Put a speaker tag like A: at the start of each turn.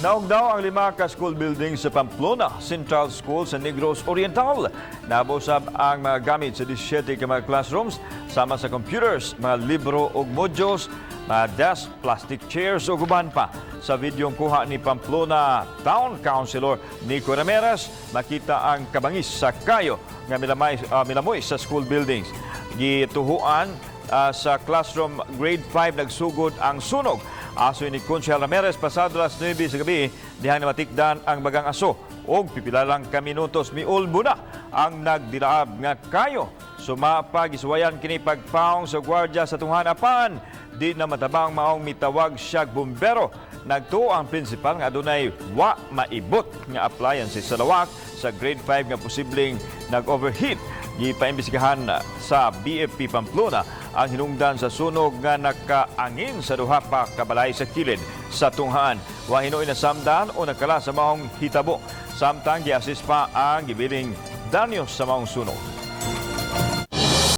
A: Naog daw ang lima ka school building sa Pamplona Central School sa Negros Oriental. Nahabaw sab ang mga gamit sa 17 ka mga classrooms sama sa computers, mga libro ug modules, mga desk, plastic chairs ug uban pa. Sa videong kuha ni Pamplona Town Councilor Nico Ramirez, makita ang kabangis sa kayo nga milamoy sa school buildings. Gituhuan sa classroom grade 5 nagsugod ang sunog. Asoy ni Conchel Ramirez, pasado alas 9 sa gabi, dihang namatikdan ang bagang aso og pipila lang ka minutos miulbo na ang nagdilaab nga kayo. Sumapa gisuwayan kini pagpaong sa gwardiya sa tunghan, apan di na matabang, maong mitawag siya bumbero. Nagtuo ang principal nga adunay wa maibot nga appliances sa lawak sa grade 5 nga posibleng nag-overheat. Gipaimbestigahan sa BFP Pamplona ang hinungdan sa sunog nga nakaangin sa duha pa ka balay sa kilid sa tunghaan. Wa hinuoy nasamdan o nakala sa maong hitabo. Samtang giasis pa ang gibiling danyo sa maong sunog.